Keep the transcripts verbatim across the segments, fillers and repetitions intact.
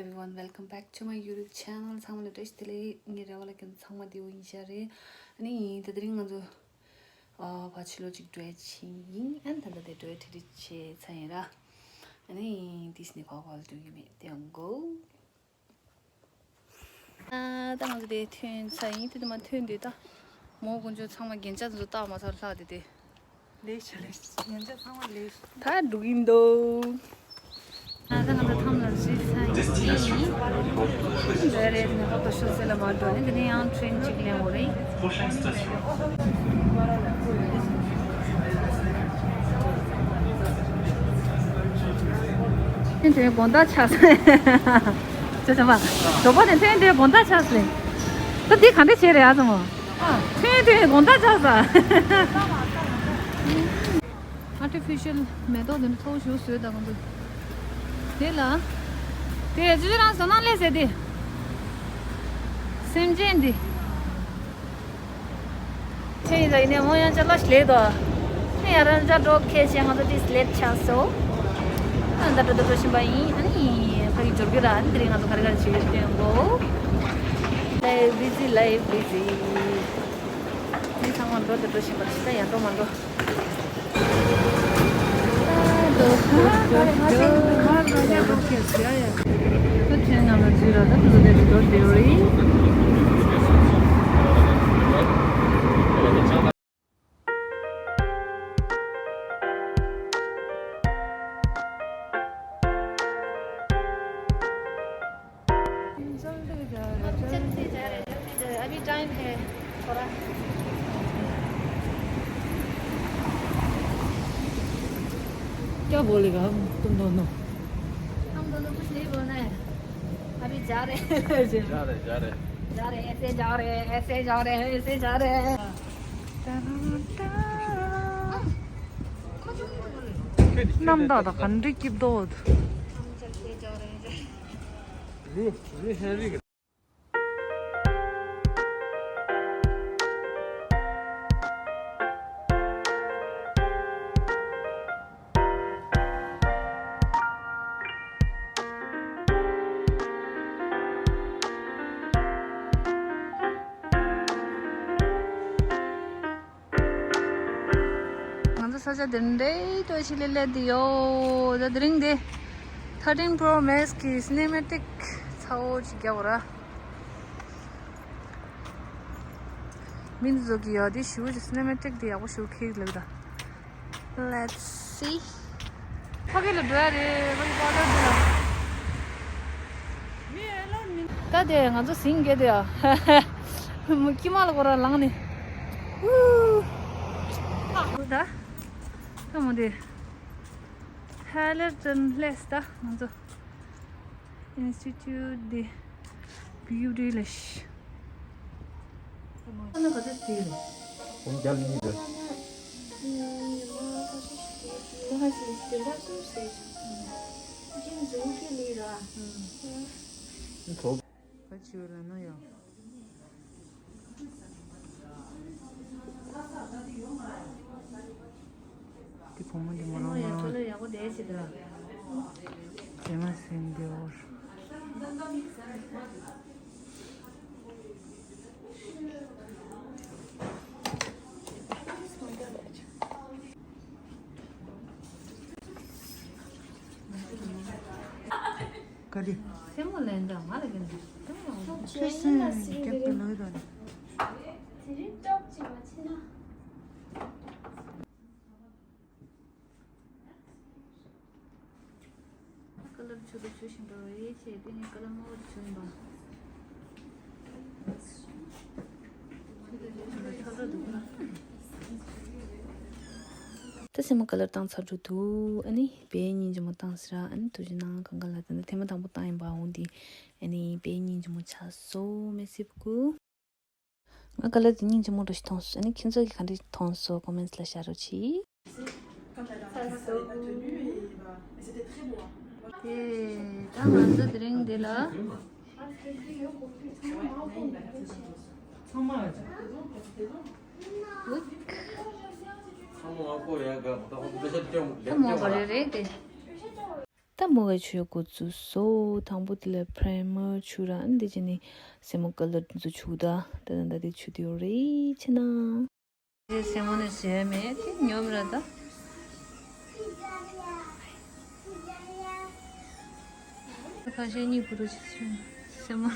Everyone, welcome back to my YouTube channel. ཚང་མ་ལ་བཀྲ་ཤིས་བདེ་ལེགས། ངའི་རེ་བ་ལ་ཀྱང་ཚང་མ་བདེ་པོ་ཡིན་ཤག་རེད། ཨ་ནི་ད་དེ་རིང་ང་ཚོ་ཨ་ཕར་ཕྱི་ལོགས་ཅིག་འགྲོ་ཡ་ཆེན་ཡིན། ཨ་ནི་ད་ལྟ་དེ་འགྲོ་ཡ་ཁྲིད་ཁྲིད་བྱས་ཚར་ཡིན་ར། ཨ་ནི་དེས་ནི་ག་ག་ལ་འགྲོ་གི་མེད་དེ་ཡང་གོ། ཨ་ད་ང་ཚོ་དེ་ཐོན་ཚར་ཡིན། དེ་དུ་མ་ཐོན་དུས་ད་མོ་དཀོན་མཆོག་ཚང་མ་རྒྱན་ཆ་དེ་ཚོ་བཏགས་མ་ཚར་ལྷག་དེ་དེ། ལས་བྱ་ལས་ཉན་ཆ་ཚང་མ་ལས། ད་འགྲོ་གིན་འདུག་ཨ་ད་ང་ཚོ་ཐམ་ལ་རྩིས་ཚར་ཡིན། འདི་རེད་ནས་ཧོ་ཏོ་ཤོ་སེ་ལ་མ་འགྲོ་ནས་དེ་ནས་ཡང་ཁྲེན་གཅིག་ལེན་དགོས་རེད། ཁྲེན་དེ་དགོང་དག་ཆགས་སོང་། ཅོ་ཅོ་མ། འབྲོག་པ་དེ་ཐོན་དེ་དགོང་དག་ཆགས་སོང་། ད་འདི་ག་འདྲ་བྱས་རེད་ཨ་ཙམ་མོ། ཨ། ཐོན་ཐོན་དགོང་དག་ཆགས་ས། Artificial མེ་ཏོག་དེ་འདྲ་མཐོ་པོ་ཞིག་བཟོས་ད་གང་འདུག་དེ་ལ། དེ་ཅི་ཅི་རང་བཟོ་སྣང་ལས་ཟེར་དེ། སེམས་ཅན་འདི། ཁྱེད་ཡིན་ད་ཡིན་ནའི་མོ་ཡང་ཅག་ལ་ཞིག་ལས་དོ། ཨེ་ཡ་རང་ཅག་འགྲོ་ཁེ་ཆེ་ང་ཚོ་ཏིས་ལེཊ་ཆགས་སོ། ཨ་ད་འགྲོ་ད་འགྲོ་བཞིན་པ་ཡིན། ཨ་ནི་ཕ་གི་འབྱོར་གི་ར། ཨ་ནི་དེ་རིང་ང་ཚོ་ག་རེ་ག་རེ་བྱེད་ཡོད་སྟོན་གོ། Life busy, life busy. མི་ཚང་མ་འགྲོ་ད་འགྲོ་བཞིན་པ་ཅི་ད་ཡང་འགྲོ་མ་འགྲོ། जल्दी जा रहे, जल्दी जा रहे। अभी टाइम है थोड़ा। क्या बोलेगा हम तुम दोनों? हम दोनों कुछ नहीं बोलना है। अभी जा रहे हैं। जा रहे, जा रहे। जा रहे, ऐसे जा रहे हैं, ऐसे जा रहे हैं, ऐसे जा रहे हैं। རྣམ་དག་དང་ག་འདྲ་སྐྱིད་འདུག་ང་ཚོ་ས་ཆ་འདི་འདྲའི་ལྟོས་ཤིག་ལས་སླེབས་དེ་ཡོད། ད་དེ་རིང་འདི་thirteen Pro Max གི་སི་ནེ་མ་ཊིག་ཚ་བོ་ཅིག་རྒྱག་པ་ར། མི་འདི་ཚོ་གི་ཡོད་དེ་ཞུ་ཅིག་སི་ནེ་མ་ཊིག་དེ་ཡག་པོ་ཞུ་ཁེག་ལབ་ད། Let's see. ཕ་གི་ལ་འགྲོ་ཡ་རེད། ཕ་གི་པ་ལ་འགྲོ་ཡ། ད་དེ་ང་ཚོ་ཟིང་གེ་དེ་ཡ། མུ་ཁྱི་མ་ལ་གོ་ར་ལངས་ནས། ཨུ། ད། ད་མོ་དེ། ཧ་ལེར་ཙན་ལེས་ད་ང་ཚོ། Institute de Beauty ལ་ཤི། ཁོང་རྒྱལ་གཉིས་རེད། ག་ཅི་ཡོད་ལ་ན་ཡོད། དེ་བུ་མོ་འདི་མོ་རང་ཡ་ཁྲོ་ལོ་ཡག་པོ་དེ་ཞིག་འདུག་དེ་མ་ཟིན་དེ་འོར། ག་རེ། སེན་མོ་ལེན་དང་ང་ལ་གན་དང་སེན་མོ་ལེན་དང་། ཁྱོད་སེམས་རྒྱབ་ཏུ་ལོས་རོ་ནི། དེ་རིང་སྐྱོབ་ཅིག་མ་བྱེད་ན། ཀ་ལར་ཆུ་དུ་ཆུ་བཞིན་འགྲོ་བའི་ཆེད་དེ་ནི་ཀ་ལར་དམར་པོ་ཆུ་ཡིན་པ། ད་སེན་མོ་ཀ་ལར་བཏང་ཚར་འགྲོ་འདུག་ཨ་ནི་བེའི་སྙིང་རྗེ་མོ་བཏང་ཟེར། ཨ་ནི་ཐུགས་རྗེ་གནང་། གང་ག་ལ་ད་ནི་ཐེངས་མ་དང་པོ་བཏང་ཡིན་པ། འོང་དེ་ཨ་ནི་བེའི་སྙིང་རྗེ་མོ་ཆགས་སོང་། Merci beaucoup. ང་ཀ་ལར་དེ་སྙིང་རྗེ་མོ་འདྲ་ཞིག་མཐོང་སོང་། ཨ་ནི་ཁྱེད་ཚོ་གིས་ག་འདྲ་མཐོང་སོང་། ཀོ་མེན་ཊི་ལ་བཞག་རོགས་གྱིས། དེ་ད་ང་ཚོ་དེ་རིང་འདི་ལ། ཚང་མ། ཚང་མ་ང་ཀོ་ཡ་ག་ད་ཧོ་ད་ཤ་ཏྲེ་མོ་ད་མོ་ག་རེ་རེད་དེ། ད་ ད་མོ་ག་ཆུ་ཡོད་གོ་ཚུ་སོ་དང་པོ་དེ་ལ་པྲེ་མར་ཆུ་ར་འདི་ཅི་ནི་སེ་མོ་ཀ་ལར་འདི་ཚུ་ཆུ་ད་ད་ད་ད་དེ་ཆུ་དེ་ཡོད་རེད་ཆེ་ན། སེ་མོ་ནི་ཟེར་མེད་དེ་ཉོམ་ར་ད། ཁ་ཤས་གཉིས་པུ་རུ་ཆེ་ཆུ་སེ་མོ།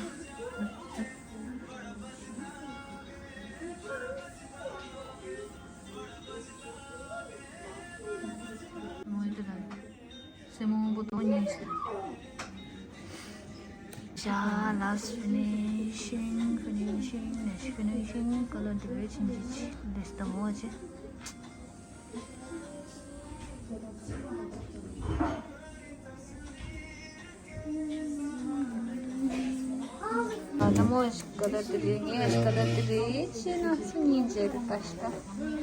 མོ་ཡི་དེ་ལ། སེ་མོ་སྔོན་པོ་དོ་གཉིས་ཤ། ལཱ་སི་ཕི་ནི་ཤིང་། ཕི་ནི་ཤིང་། ནེག་སི་ཕི་ནི་ཤིང་། ཀ་ལར་འདི་བས་ཆིན་ཅི་ཆི་ལེས་ད་མོ་ཆེ། ཨ་ད་མོ་ཀ་ལར་འདི་རེད། ངས་ཀ་ལར་འདི་རེད་ཅེ་ན་སུ་གཉིས་མཇལ་གི་ད་ཤི་ད།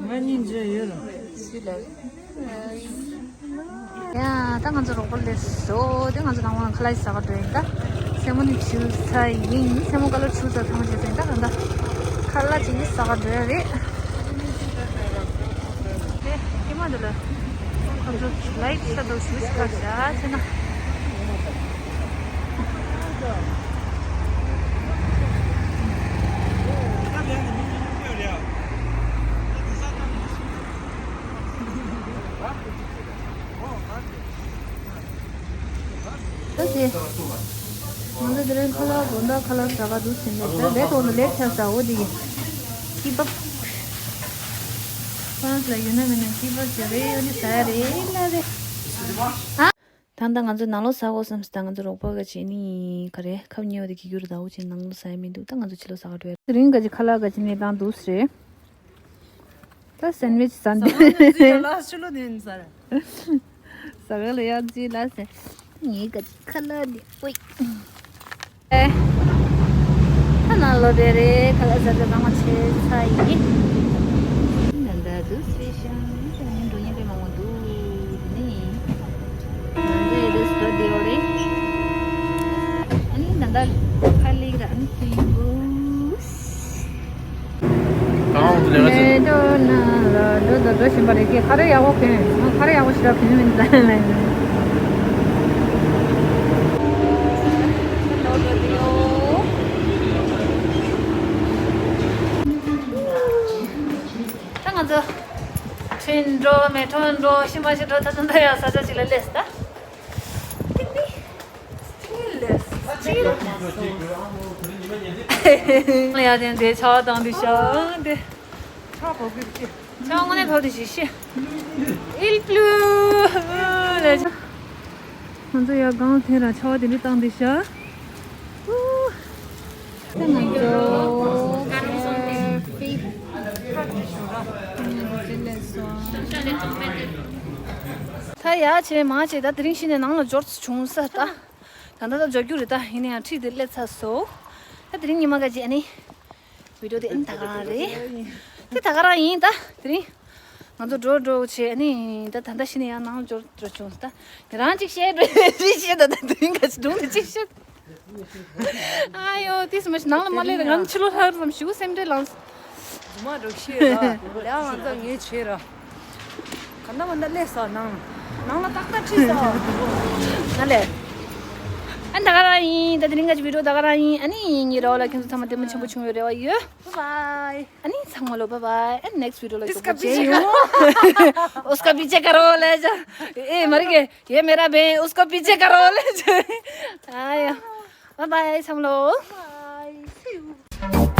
ང་གཉིས་མཇལ་ཡོད་ལ། སུ་ལ། ཡ་ད་ང་ཚོ་རོགས་པ་ལས་སོ། དེ་ང་ཚོ་ནང་ལ་ཁ་ལག་ཟ་ག་འགྲོ་ཡིན་ད། སེ་མོ་ནི་ཆུ་ཚ་ཡིན། སེ་མོ་ཀ་ལར་ཆུ་ཚ་ཚང་བྱས་ཡིན་ད། ད་ཁ་ལག་ཅིག་ནི་ཟ་ག་འགྲོ་ཡ་རེད། དེ་ཧི་མ་དེ་ལ་ཁོ་ཚོ་ལའིབ་ས་དོ་ཞུ་ཞིག་ཁ་བྱ་ཆེ་ན། ད་དེ། ང་ཚོ་དེ་རིང་ཁ་ལག་དགོང་དག་ཁ་ལག་ཟ་ག་འདུག་ཟིན་ནས་ད་ལས་ཐོག་ལ་ལེགས་ཆ་ཟ་འོ་དེ་ཡིན། ཀི་བབ། ཧྥ་རན་སི་ལ་ཡོད་ན་མེད་ན་ཀི་བབ་ཟ་རེ་ཡོད་ནི་ཟ་རེ་ལ་རེ། ཨ། ད་ལྟ་ང་ཚོ་ནང་ལོགས་ཟ་དགོས་བསམ་སི་ད་ང་ཚོ་རོགས་པ་ག་ཅིག་ནི་ག་རེ་ཁབ་ཉོ་བ་དེ་གི་རྒྱུ་རུ་ཟླ་བོ་ཅིག་ནང་ལོགས་ཟ་ཡ་མི་འདུག་ད་ང་ཚོ་ཕྱི་ལོགས་ཟ་ག་འགྲོ་ཡ་དེ་རིང་ག་ཅིག་ཁ་ལག་ག་ཅིག་ནས་བཏང་འདུག་ཟེར། ད་སེན་ཝིཆ་ཟ་འདི། ཟ་ཁང་ལ་ཡག་ཅི་ལ་ཟེར། ངའི་ག་ཁ་ལག་འདི་ཨོའི། ཨེ། ད་ནང་ལོགས་རེ་རེ་ཁ་ལག་ཟ་ཟ་ནང་ཆེ་ཚ་ཡིན། ད་ད་དུ་སི་ཤང་ད་ནི་འགྲོ་ཉེན་པའི་མང་པོ་འདུག་དེ་ནི། ང་ཚོ་ཡི་དུ་སི་ཏོ་ཌི་ཡོ་རེད། ཨ་ནི་ད་ད་ཁ་ལིག་རང་ཐིང་བུ། ད་འོང་ལས་ཀ་བྱེད། མེ་ཏོག་ནང་ལ་འགྲོ་དང་འགྲོ་བཞིན་པ་རེད། ཁྱེད་ཁ་རས་ཡག་པོ་གྱོན། ང་ཁ་རས་ཡག་པོ་ཞེ་དྲག་གྱོན་མིན་ཙང་ལ་ཡིན། ད་ང་ཚོ་ཁྲིན་འགྲོ་མེ་ཏོག་འགྲོ་ཤི་མ་ཤི་འགྲོ་ད་ཚོ་འདྲ་ཡག་ས་ཆ་ཅིག་ལ་སླེབས་ད། ཏིག་ཏིག་ལ་ཡ་དེ་འདྲའི་ཆར་པ་བཏང་དུས་ཤག་དེ། ཆར་པ་དངོས་གནས་ཐོག་དེ་ཞིག་ཤི། ཨིལ་པླུ་ལ་ཆ། ང་ཚོ་ཡ་སྒང་ཐེངས་རང་ཆར་པ་དེ་འདྲ་བཏང་དུས་ཤག་ད་ང་ཚོ་ད་ཡ་ཆེ་མ་ཆེ་ད་དེ་རིང་ཤི་ནས་ནང་ལ་འབྱོར་བྱུང་ས་ད། ད་ལྟ་ད་འབྱོར་རྒྱུ་རེད་ད། ཡིན་ན་ཡང་ཁྲིད་དེ་སླེབས་ཚར་སོང་། ད་དེ་རིང་ཉི་མ་ག་ཅི་ཨ་ནི། བི་ཌི་ཡོ་དེ་ཨ་ནི་ད་ག་རང་རེད། དེ་ད་ག་རང་ཡིན་ད། དེ་རིང་། ང་ཚོ་འགྲོ་འགྲོ་བྱས་ཨ་ནི་ད་ད་ལྟ་ཤི་ནས་ཡང་ནང་འབྱོར་འགྲོ་བྱུང་ད། ང་རང་ཅིག་བཤད་འགྲོ་ཅིག་བཤད་ད་ད་དེ་རིང་ག་ཅི་སྒྲུང་དེ་ཅིག་བཤད། ཨ་ཡོ་དེ་སུ་མ་ཤི་ནང་ལ་མ་སླེབས་ན་ང་ཕྱི་ལོགས་ལྷག་ཙམ་ཞུ་སེམས་ཁྲལ་ལངས། རྫུན་མ་སྒྲོག་ཤེས་ར། ལས་ང་ཚོ་ངས་བྱེད་ར། ག་འདྲ་མ་འདྲ་སླེབས་སོང་ནང་། ནང་ལ་ཏག་ཏག་ཁྲིད་སོང་། ང་ལས། ཨ་ད་ག་རང་ཡིན། ད་དེ་རིང་ག་ཅི་བི་ཌི་ཡོ་ད་ག་རང་ཡིན། ཨ་ནི་ངའི་རོགས་ལ་ཁྱེད་ཚོ་ཚང་མ་བདེ་མོ་ཆེན་པོ་བྱུང་བའི་རེ་བ་ཡོད། Bye bye. ཨ་ནི་ཚང་མ་ལོ་bye bye. ཨ་ནི་next video ལ་མཇལ་ཡོང་། उसका पीछे करो ले जा। ए मर गए। ये मेरा बहन, उसको पीछे करो ले जा। आया। Bye bye ཚང་མ་ལོ། Bye. See you.